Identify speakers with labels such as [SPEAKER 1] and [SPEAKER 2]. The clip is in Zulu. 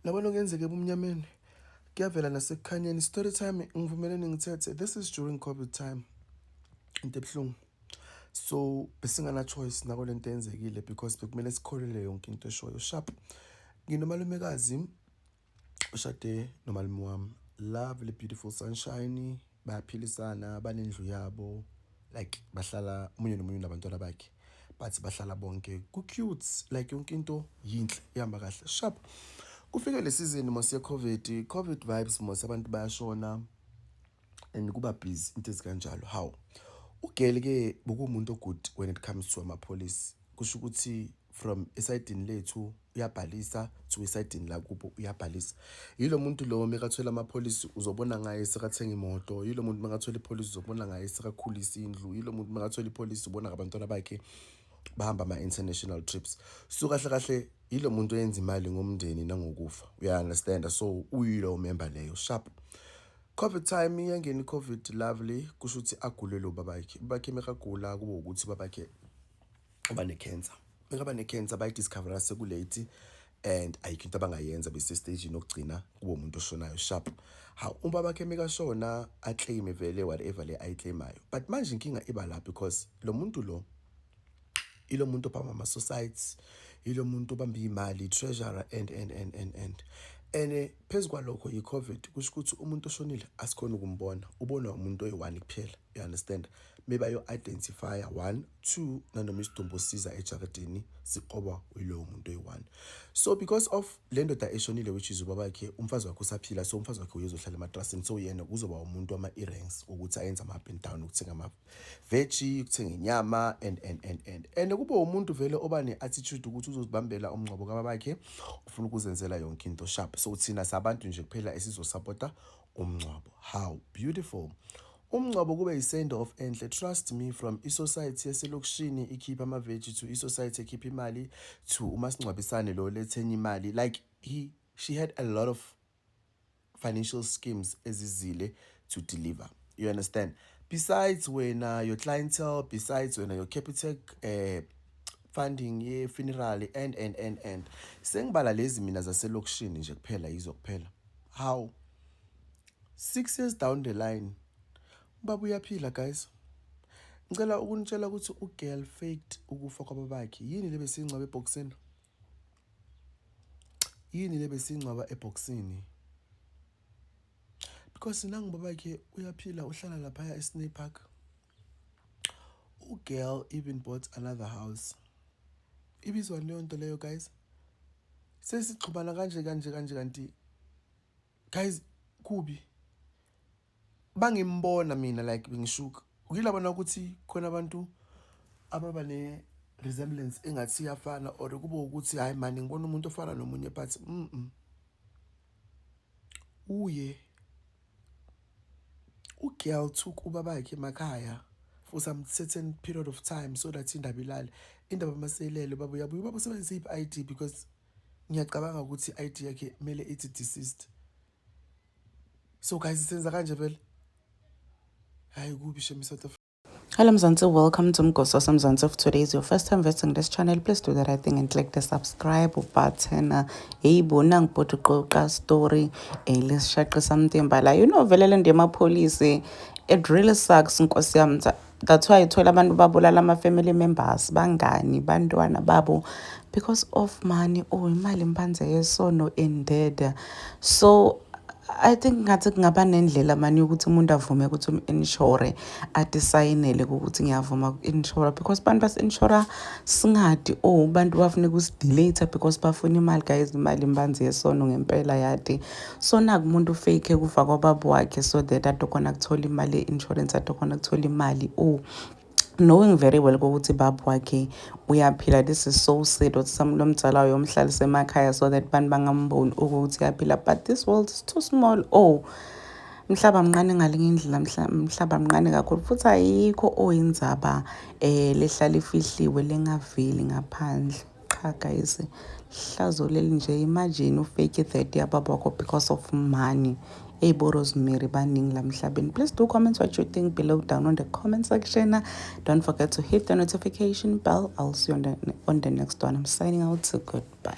[SPEAKER 1] Labona okuyenzeka ebumnyameni kuyavela nasekukhanyeni. Story time, ngivumelene ngithethe. This is during COVID time. Into ebuhlungu. So besingana choice nako lento eyenzekile because bekumele sikholele yonke into eshoyo. Sharp. Nginomalumekazi ushade nomalume wami. Lovely, beautiful sunshine, bayaphilisana, banendlu yabo. Like bahlala omunye nomunye nabantwana bakhe. But bahlala bonke ku cute, like yonke into yinhle, ihamba kahle. Sharp. Kufike le season mos ye COVID, COVID vibes mos, abantu bayashona and kuba busy, into ezikanjalo. How ugirl ke bokumuntu ogood when it comes to amapolisi, kusho ukuthi from esayidini lethu uyabhalisa to esayidini la kubo uyabhalisa. Yilo muntu lo mekathola amapolisi uzobona ngaye sekathenga imoto. Yilo muntu makathola ipolisi uzobona ngaye sekakhulisa indlu. Yilo muntu makathola ipolisi ubona ngabantwana bakhe bahamba ama-international trips. So kahle kahle yilo muntu oyenza imali ngomndeni nangokufa, uya-understand? So uyilo member leyo. Sharp. COVID time iyangena, i-COVID, lovely. Kusho ukuthi agule lo babakhe. Babakhe mekagula kube ukuthi babakhe uba ne-cancer. Mekaba ne-cancer bayidiscovera sekulate and ayikho into abangayenza, besestagini okugcina, kube umuntu oshonayo. Sharp. Hawu, ubabakhe mekashona aclaim vele whatever le ayiclaimayo, but manje inkinga iba la because lo muntu lo ilo muntu obamba ama-societies, yilo muntu obamba iy'mali, treasurer and phezu kwalokho i-COVID, kusho ukuthi umuntu oshonile asikhona ukumbona, ubonwa umuntu oyi-one kuphela, you understand? Mebayo-identifya one two nanoma isidumbu siza ejaridini siqobwa yilowo muntu oyi-one. So because of le ndoda eshonile, which is ubabakhe, umfazi wakhe usaphila, so umfazi wakhe uyezohlala ematrasini, so yena kuzoba umuntu wama-errands ukuthi ayenze ama-up and down, ukuthenga ama-veggie, ukuthenga inyama and kube umuntu vele oba ne-attitude ukuthi uzozibambela umngcwabo kababakhe, ufuna ukuzenzela yonke into. Sharp. So thina sabantu nje kuphela esizosapota umngcwabo. How beautiful umngcwabo kube yi-send off enhle, trust me, from i-society yaselokishini ikhipha ama-veggie to i-society ekhipha imali to umasingcwabisane lo lethenye imali. Like he she had a lot of financial schemes ezizile to deliver, you understand? Besides wena your clientele, besides wena your Capitec funding ye-funeral and sengibala lezi mina zaselokishini nje kuphela, yizo kuphela. How 6 years down the line ubaba uyaphila. Guys, ngicela ukunitshela ukuthi ugirl faked ukufa kwababakhe. Yini le besiyingcwaba ebhokisini? Yini le besiyingcwaba ebhokisini? Because nangu babakhe uyaphila, uhlala laphaya eSnake Park. Ugirl even bought another house. Ibizwa leyo nto leyo. Guys, sesixhumana kanje kanje kanje kanti guys kubi bangimbona mina, like bengishuka ukuyilabona ukuthi khona abantu ababa ne resemblance engathi iyafana or kube ukuthi hayi mani, ngibona umuntu ofana nomunye, but uye ugirl took ubabakhe emakhaya for some certain period of time so that indaba ilale. Indaba maseyilele, baba uyabuya, ubaba usebenzise iphi ID? Because ngiyacabanga ukuthi i-ID yakhe kumele ithi deceased. So guys, senza kanje vele, hayi kubi shame, South Africa.
[SPEAKER 2] Hello Mzansi, welcome to Mgosi Mzansi. If today is your first time visiting this channel, please do the right thing and click the subscribe button. Hey bona ngibhodi uqoqa story lesishaqisa umtimba la. Vele le ndemapholisi, it really sucks, nkosi yami. That's why ithola abantu babulala ama-family members, bangani, bantwana babo because of money. Oh, imali imphanze yesono indeed. So I think ngathi kungaba nendlela mani yokuthi umuntu avume ukuthi um-insure, adisayinele ukuthi ngiyavuma ku-insure, because bantu basi-insura singadi. Oh, bantu bafuna ukusidelete because bafuna imali. Guys, imali imbanzi yesono ngempela yadi. So naku umuntu ufake kufa kwababa wakhe so that atokhona kuthola imali ye-insurance, atokhona kuthola imali, oh, knowing very well ukuthi baba wakhe uyaphila. This is so sad ukuthi lo mdzala uyomhlalisa emakhaya so that bantu bangamboni ukuthi uyaphila, but this world is too small. Oh, mhlaba mncane ngalinye indlela, mhlaba mncane kakhulu futhi ayikho oyindzaba lehlala ifihliwe lengaveli ngaphandle. Cha guys, hlazo leli nje. Imagine ufake i-death yababa wakho because of money. Ebo Rosemary baningi la mhlabeni. Please do comment what you think below down on the comment section. Don't forget to hit the notification bell. I'll see you on the next one. I'm signing out, so goodbye.